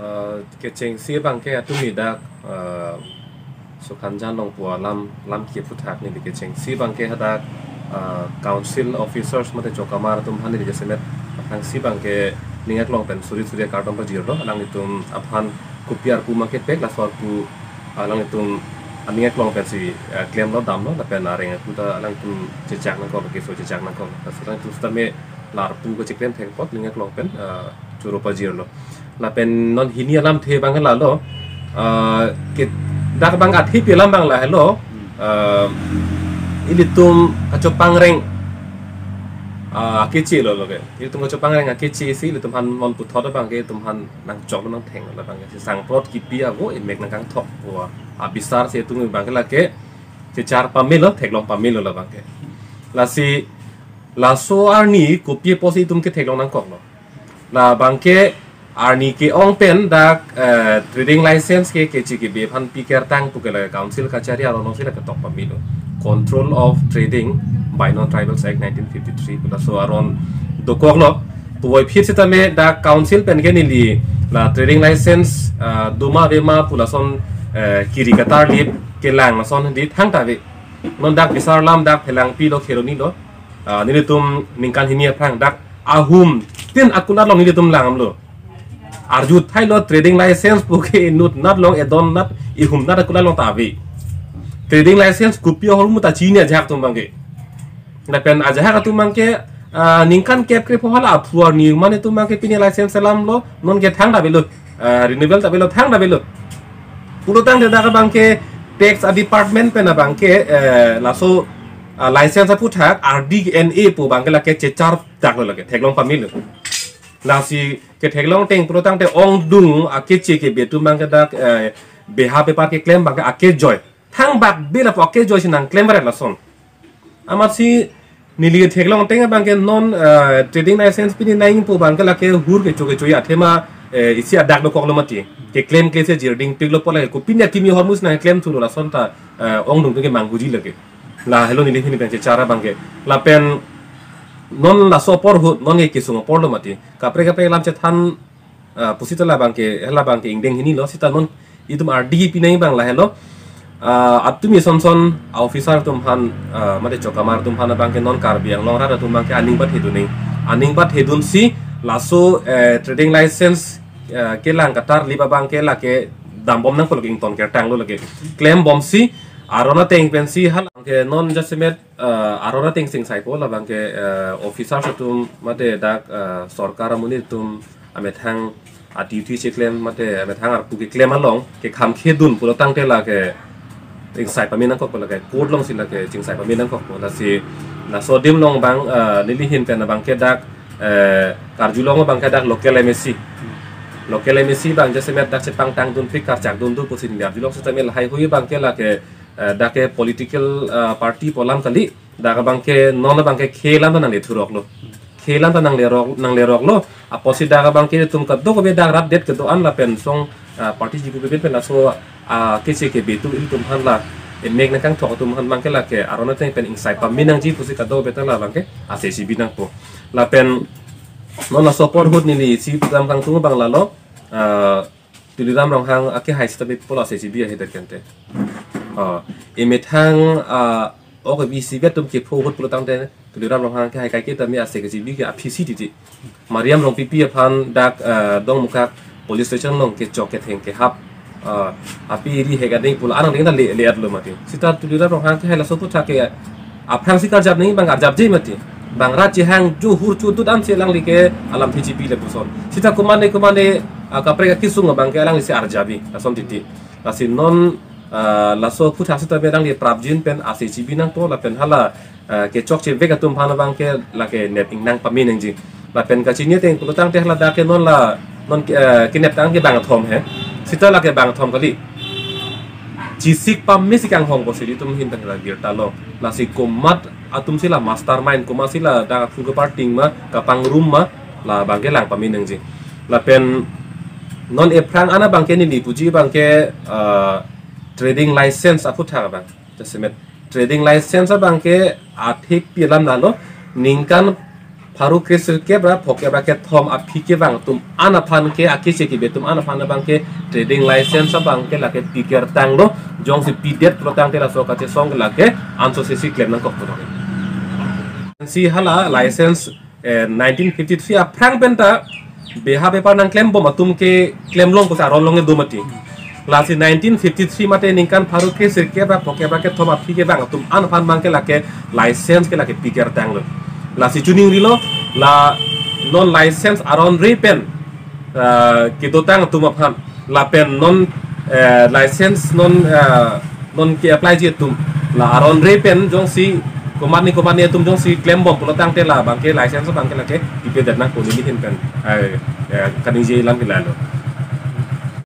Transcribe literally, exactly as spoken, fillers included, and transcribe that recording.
Uh, kechengsi abangke atumi dak uh, Sukhanjan Longpo alam lam ke aphuthak neli kechengsi abangke hadak uh, council officers mate chokamar atum aphan neli jasemet aphrangsi abangke ning aklong pen suri suri akardom pajirlo, alanglitum aphan kopi arpu ma kepek, laso arpu alanglitum aning aklong pensi uh, klemlo damlo, lapen areng arpu ta alanglitum chechak nangkok, keso chechak nangkok. Lasi alanglitum sitame la arpu kecheklem thek apot ning aklong pen uh, choro pajirlo. Lapen non hini alamthe abang lalo, uh, ke dak abang athepi alam abang lahelo, uh, ilitum kachopangreng uh, akeche lo lo ke. Ilitum kachopangreng akeche si ilitum aphan non puthot abangke ilitum aphan nangchoklo nangthenglo abangke. Si sangprot kipi ago imek nangkangthok pu abisar si itum abangke lake chechar pamelo, theklong pamelo la abangke. Lasi laso arni kopi apotsi itum ke theklong nangkoklo. La abangke arni ke-ong pen dak uh, trading license ke keche kebe aphan pi kertang pu ke la council kachari aron si la ketok pamelo. Control of Trading by Non-Tribals Act nineteen fifty-three pu laso aron dokoklo. Puvoiphit sitame dak council pen ke neli la trading license uh, doma avema pu lason uh, kiri katarlip kelang lason di thangta ave. Non dak bisar alam dak Phelangpi lo, Kheroni lo. Uh, nelitum ningkan hini aphrang dak ahum tin akunat along nelitum langdamlo. Arju thailo trading license pu ke inutnat along, edonnat, ihumnat akunat along ta ave. Trading license kopi ahormu ta chini ajahak atum abangke. Lapen ajahak atum abangke uh, ningkan kep krepho hala aphu arni mane atum abangke pine license selamlo, non ke thangta avelo, uh, renewal ta avelo, thangta avelo. Pulotangte dak abangke tax a department pen abangke uh, laso uh, license aphuthak R D N A pu abangke lake chechar daklo, lake theklong pamelo. Lasi ketheklong ateng pulotangte ongdung akeche kebe atum abangke dak uh, beha bepar keklem abangke akejoi. Thangbak be lapu akejoi si nangklem varet lason. Amatsi neli theklong ateng abangke non uh, trading license pini nangji pu abangke lake hur kecho kecho athema uh, isi adak dokoklo mati. Keklem kle se jirding piklo pu lake kopine akimi ahormu si nangklem thulo lason ta uh, ongdung ke manghuji lake. Lahelo neli hini pen chechar abangke. Lapen non laso apor ahut non ke kesung aporlo mati. Kaprek kaprek alam chethan uh, pusi ta la abangke, hala abangke ingdeng hinilo, sita non itum R D P nangji abang lahelo. Uh, atumi son son officer atum aphan uh, mate chokamar atum aphan abangke non Karbi Anglong arat atum abangke aning bathedun nangji. Aning bathedunsi laso uh, trading license uh, kelang katarlip abangke lake dambom nangpo, lake ington kertanglo, lake klembomsi aron ateng pensi hala abangke non jasemet uh, aron ateng si ingsaipo, la abangke uh, officers atum mate dak uh, sorkar amonit atum amethang a duty cheklem mate amethang arpu keklem along kekham khedun pulotangte lake ingsai pame nangkokpo, lake court alongsi lake chingsai pame nangkokpo. Lasi laso adim along abang uh, neli ahin pen abangke dak uh, karjulong abangke dak local M A C. Local M A C abang jasemet dak chepangtangdunpik, karchakdun do pusi neli arjulong sitame lahai hui abangke lake uh, dak ke political uh, party pu alam kali, dak abangke non abangke khei alam ta nangle thuroklo. Khei alam ta nangle rok, nangle roklo. Apotsi dak abangke itum kadokave dak rat det kedo-an lapen song uh, party jipu pen pen laso uh, keche kebe atum ilitum aphan la emek nangkangthok atum aphan abangke lake aron ateng pen ingsai pame nangji pusi kadokave ta la abangke asai sibi nangpo. Lapen non laso apor ahut neli si pudam kangtung abang lalo uh, Tuliram Ronghang akehai sita bipolo asai sibi ahe dak kente. Uh, emethang uh, ok B C B atum kepho ahut pulotangte Tuliram Ronghang akehai kaike tame asai ke sibi ke aphisi titi. Mariam Rongpipi aphan dak uh, Dongmukak police station along kechok ketheng kehap uh, api iri hek ading pulo anang ding ta le le atlo mati. Sita Tuliram Ronghang akehai laso aphuthak ke aphrangsi karjap nangji abang arjapji mati. Bang rat chehang jo hur chodut ansi alangli ke alamthe chipi le puson. Sita komane komane uh, kaprek akesung abangke alanglisi arjapji lason titi. Lasi non uh, laso aphuthak sita abang alangli prapjin pen asai chibi nangpo lapen hala uh, kechokche vek atum aphan abangke lake nep ingnang pame nangji. Lapen kachini ateng pulotangte hala dak ke non la non ke- eh, kenep tang ke bangthom he. Sita lake bangthom kali. Chisik pamesi kanghong pusi itum ahin pen la birta lo. Lasi komat atumsi la mastermind, komatsi la dak aphu keparting ma, kapangrum ma, la abangke lang pame nangji. Lapen non ephrang an abangke neli puji abangke uh, trading license aphuthak abang. Jasemet trading license abangke athepi alam lalo, ningkan pharo kre sirkep ra phokep ra kethom aphi kevang atum an aphan ke, akese kebe atum an aphan abang ke trading license abang ke lake piker tanglo. Jongsi pidet pulo tangte laso kachesong ke lake ansose si klem nangkok pulo. Si hala license, eh, nineteen fifty-three aphrang penta beha bepar nangklembom atum ke klemlong pusi aron along do mati. Lasi nineteen fifty-three mate ningkan pharo kre sirkep ra phokep ra kethom aphi kevang atum an aphan abang ke lake license ke lake piker tanglo. Lasi chuningrilo, la non license aron re pen, ah, kedotang atum aphan lapen non, eh, license non, eh, non ke-apply-ji atum, la aron re pen jongsi komatne komatne atum jongsi klembom pulo tangte labang ke license abang ke lake pipedet nangkok neli ahin pen, eh, eh, kaningje alam ke lalo.